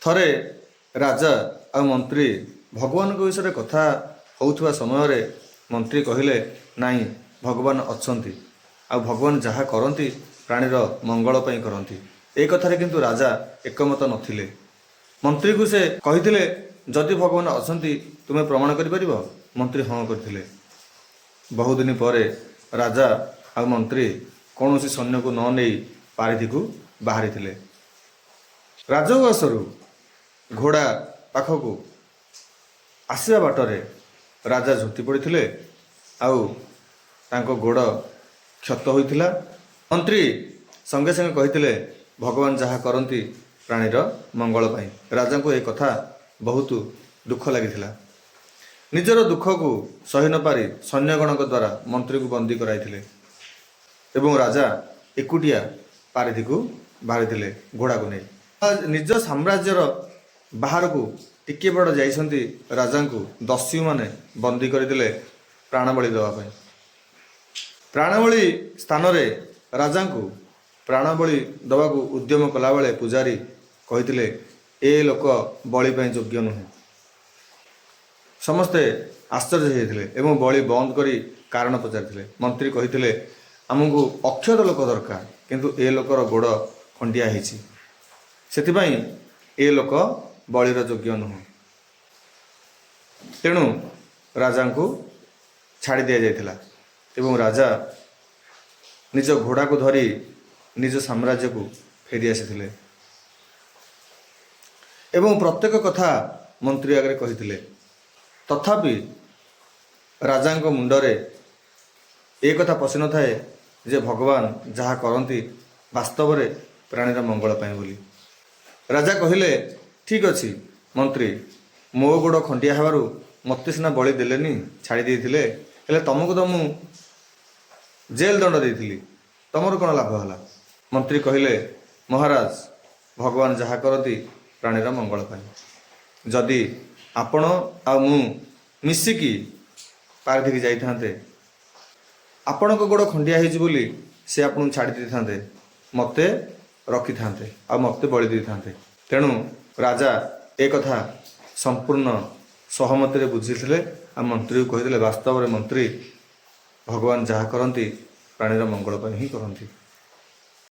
ଥରେ ରାଜା ଆଉ ମନ୍ତ୍ରୀ ଭଗବାନଙ୍କ ବିଷୟରେ କଥା ହେଉଥିବା ସମୟରେ ମନ୍ତ୍ରୀ କହିଲେ, ନାଇଁ, ଭଗବାନ ଅଛନ୍ତି ଆଉ ଭଗବାନ ଯାହା କରନ୍ତି ପ୍ରାଣୀର ମଙ୍ଗଳ ପାଇଁ କରନ୍ତି। ଏ କଥାରେ କିନ୍ତୁ ରାଜା ଏକମତ ନଥିଲେ। ମନ୍ତ୍ରୀକୁ ସେ କହିଥିଲେ, ଯଦି ଭଗବାନ ଅଛନ୍ତି, ତୁମେ ପ୍ରମାଣ କରିପାରିବ? ମନ୍ତ୍ରୀ ହଁ କରିଥିଲେ। ବହୁଦିନ ପରେ ରାଜା ଆଉ ମନ୍ତ୍ରୀ କୌଣସି ସୈନ୍ୟକୁ ନ ନେଇ ପାରିଧିକୁ ବାହାରିଥିଲେ। ରାଜଉଆସରୁ ଘୋଡ଼ା ପାଖକୁ ଆସିବା ବାଟରେ ରାଜା ଝୁଣ୍ଟି ପଡ଼ିଥିଲେ ଆଉ ତାଙ୍କ ଗୋଡ଼ କ୍ଷତ ହୋଇଥିଲା। ମନ୍ତ୍ରୀ ସଙ୍ଗେ ସଙ୍ଗେ କହିଥିଲେ, ଭଗବାନ ଯାହା କରନ୍ତି ପ୍ରାଣୀର ମଙ୍ଗଳ ପାଇଁ। ରାଜାଙ୍କୁ ଏ କଥା ବହୁତ ଦୁଃଖ ଲାଗିଥିଲା। ନିଜର ଦୁଃଖକୁ ସହି ନପାରି ସୈନ୍ୟଗଣଙ୍କ ଦ୍ୱାରା ମନ୍ତ୍ରୀକୁ ବନ୍ଦୀ କରାଇଥିଲେ ଏବଂ ରାଜା ଏକୁଟିଆ ପାରିଧିକୁ ବାହାରିଥିଲେ ଘୋଡ଼ାକୁ ନେଇ। ନିଜ ସାମ୍ରାଜ୍ୟର ବାହାରକୁ ଟିକିଏ ବଡ଼ ଯାଇଛନ୍ତି, ରାଜାଙ୍କୁ ଦସ୍ୟୁମାନେ ବନ୍ଦୀ କରିଦେଲେ ପ୍ରାଣବଳି ଦେବା ପାଇଁ। ପ୍ରାଣବଳି ସ୍ଥାନରେ ରାଜାଙ୍କୁ ପ୍ରାଣବଳି ଦେବାକୁ ଉଦ୍ୟମ କଲାବେଳେ ପୂଜାରୀ କହିଥିଲେ, ଏ ଲୋକ ବଳି ପାଇଁ ଯୋଗ୍ୟ ନୁହେଁ। ସମସ୍ତେ ଆଶ୍ଚର୍ଯ୍ୟ ହେଇଯାଇଥିଲେ ଏବଂ ବଳି ବନ୍ଦ କରି କାରଣ ପଚାରିଥିଲେ। ମନ୍ତ୍ରୀ କହିଥିଲେ, ଆମକୁ ଅକ୍ଷତ ଲୋକ ଦରକାର, କିନ୍ତୁ ଏ ଲୋକର ଗୋଡ଼ ଖଣ୍ଡିଆ ହେଇଛି, ସେଥିପାଇଁ ଏ ଲୋକ ବଳିର ଯୋଗ୍ୟ ନୁହଁ। ତେଣୁ ରାଜାଙ୍କୁ ଛାଡ଼ି ଦିଆଯାଇଥିଲା ଏବଂ ରାଜା ନିଜ ଘୋଡ଼ାକୁ ଧରି ନିଜ ସାମ୍ରାଜ୍ୟକୁ ଫେରି ଆସିଥିଲେ ଏବଂ ପ୍ରତ୍ୟେକ କଥା ମନ୍ତ୍ରୀ ଆଗରେ କହିଥିଲେ। ତଥାପି ରାଜାଙ୍କ ମୁଣ୍ଡରେ ଏ କଥା ପଶିନଥାଏ ଯେ ଭଗବାନ ଯାହା କରନ୍ତି ବାସ୍ତବରେ ପ୍ରାଣୀର ମଙ୍ଗଳ ପାଇଁ ବୋଲି। ରାଜା କହିଲେ, ଠିକ୍ ଅଛି ମନ୍ତ୍ରୀ, ମୋ ଗୋଡ଼ ଖଣ୍ଡିଆ ହେବାରୁ ମୋତେ ସିନା ବଳି ଦେଲେନି, ଛାଡ଼ି ଦେଇଥିଲେ, ହେଲେ ତମକୁ ତ ମୁଁ ଜେଲ୍ ଦଣ୍ଡ ଦେଇଥିଲି, ତମର କ'ଣ ଲାଭ ହେଲା? ମନ୍ତ୍ରୀ କହିଲେ, ମହାରାଜ, ଭଗବାନ ଯାହା କରନ୍ତି ପ୍ରାଣୀର ମଙ୍ଗଳ ପାଇଁ। ଯଦି ଆପଣ ଆଉ ମୁଁ ମିଶିକି ପାରିଧିକି ଯାଇଥାନ୍ତେ, ଆପଣଙ୍କ ଗୋଡ଼ ଖଣ୍ଡିଆ ହେଇଛି ବୋଲି ସେ ଆପଣଙ୍କୁ ଛାଡ଼ି ଦେଇଥାନ୍ତେ, ମୋତେ ରଖିଥାନ୍ତେ ଆଉ ମୋତେ ବଳି ଦେଇଥାନ୍ତେ। ତେଣୁ ରାଜା ଏ କଥା ସମ୍ପୂର୍ଣ୍ଣ ସହମତିରେ ବୁଝିଥିଲେ ଆଉ ମନ୍ତ୍ରୀକୁ କହିଥିଲେ, ବାସ୍ତବରେ ମନ୍ତ୍ରୀ, ଭଗବାନ ଯାହା କରନ୍ତି ପ୍ରାଣୀର ମଙ୍ଗଳ ପାଇଁ ହିଁ କରନ୍ତି।